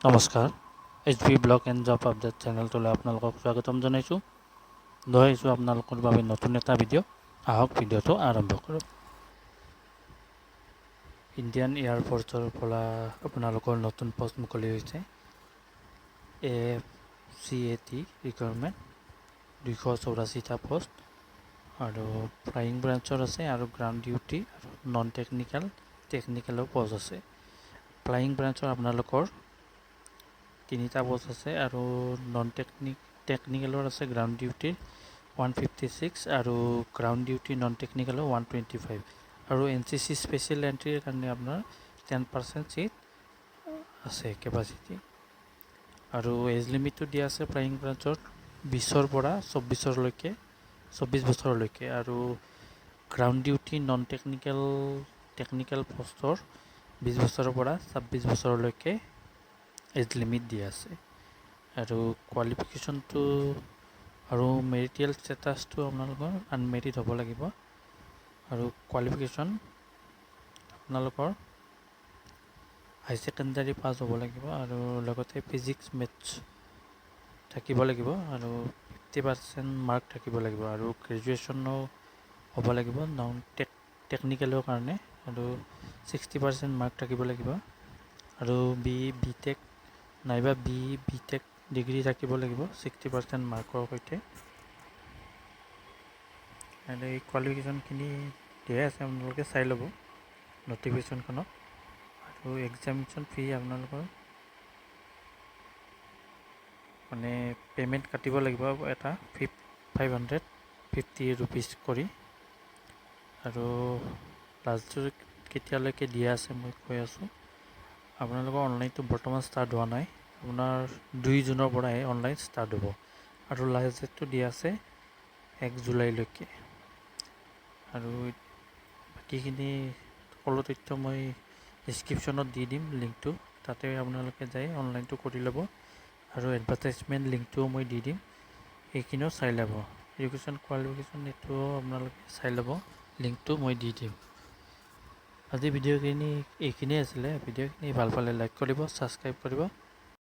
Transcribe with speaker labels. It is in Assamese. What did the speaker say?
Speaker 1: নমস্কাৰ, H B blog and job update চেনেলটোলৈ আপোনালোকক স্বাগতম জনাইছোঁ। লৈ আহিছোঁ আপোনালোকৰ বাবে নতুন এটা ভিডিঅ'। আহক, ভিডিঅ'টো আৰম্ভ কৰোঁ। ইণ্ডিয়ান এয়াৰফ'ৰ্চৰ পৰা আপোনালোকৰ নতুন পষ্ট মুকলি হৈছে। এফ চি এ টি ৰিকুৱাৰমেণ্ট 284টা পষ্ট আৰু ফ্লাইং ব্ৰাঞ্চৰ আছে আৰু গ্ৰাউণ্ড ডিউটি আৰু নন টেকনিকেল, টেকনিকেলো পষ্ট আছে। ফ্লাইং ব্ৰাঞ্চৰ আপোনালোকৰ তিনিটা পষ্ট আছে আৰু নন টেকনিকেলৰ আছে গ্ৰাউণ্ড ডিউটিৰ 156 আৰু গ্ৰাউণ্ড ডিউটি নন টেকনিকেলৰ 125 আৰু এনচিচি স্পেচিয়েল এণ্ট্ৰিৰ কাৰণে আপোনাৰ 10% ছিট আছে কেপাচিটি। আৰু এজ লিমিটটো দিয়া আছে ফ্লাইং ব্ৰাঞ্চত 20ৰ পৰা 24ৰলৈকে, 24 বছৰলৈকে আৰু ground duty non technical, technical পষ্টৰ 20 বছৰৰ পৰা 26 বছৰলৈকে এজ লিমিট দিয়া আছে। আৰু কোৱালিফিকেশ্যনটো আৰু মেৰিটেল ষ্টেটাছটো আপোনালোকৰ আনমেৰিড হ'ব লাগিব। আৰু কোৱালিফিকেশ্যন আপোনালোকৰ হাই ছেকেণ্ডাৰী পাছ হ'ব লাগিব আৰু লগতে ফিজিক্স, মেথছ থাকিব লাগিব আৰু 50% মাৰ্ক থাকিব লাগিব আৰু গ্ৰেজুৱেশ্যনো হ'ব লাগিব নন টেকনিকেলৰ কাৰণে আৰু 60% মাৰ্ক থাকিব লাগিব আৰু বি টেক নাইবা বি টেক ডিগ্ৰী থাকিব লাগিব 60% মাৰ্কৰ সৈতে। আৰু এই কোৱালিফিকেশ্যনখিনি দিয়াই আছে, আপোনালোকে চাই ল'ব নটিফিকেশ্যনখনত। আৰু এক্সামিনেশ্যন ফি আপোনালোকৰ মানে পে'মেণ্ট কাটিব লাগিব এটা 550 ৰুপিজ কৰি। আৰু লাষ্ট কেতিয়ালৈকে দিয়া আছে মই কৈ আছোঁ। আপোনালোকৰ অনলাইনটো বৰ্তমান ষ্টাৰ্ট হোৱা নাই। আপোনাৰ 2 জুনৰ পৰাহে অনলাইন ষ্টাৰ্ট হ'ব আৰু লাষ্ট ডেটটো দিয়া আছে 1 জুলাইলৈকে। আৰু বাকীখিনি সকলো তথ্য মই ডিছক্ৰিপশ্যনত দি দিম লিংকটো, তাতে আপোনালোকে যাই অনলাইনটো কৰি ল'ব। আৰু এডভাৰটাইজমেণ্ট লিংকটোও মই দি দিম, সেইখিনিও চাই ল'ব। এডুকেশ্যন কোৱালিফিকেশ্যন এইটোও আপোনালোকে চাই ল'ব, লিংকটো মই দি দিম। আজি ভিডিঅ'খিনি এইখিনিয়ে আছিলে। ভিডিঅ'খিনি ভাল পালে লাইক কৰিব, ছাবস্ক্ৰাইব কৰিব।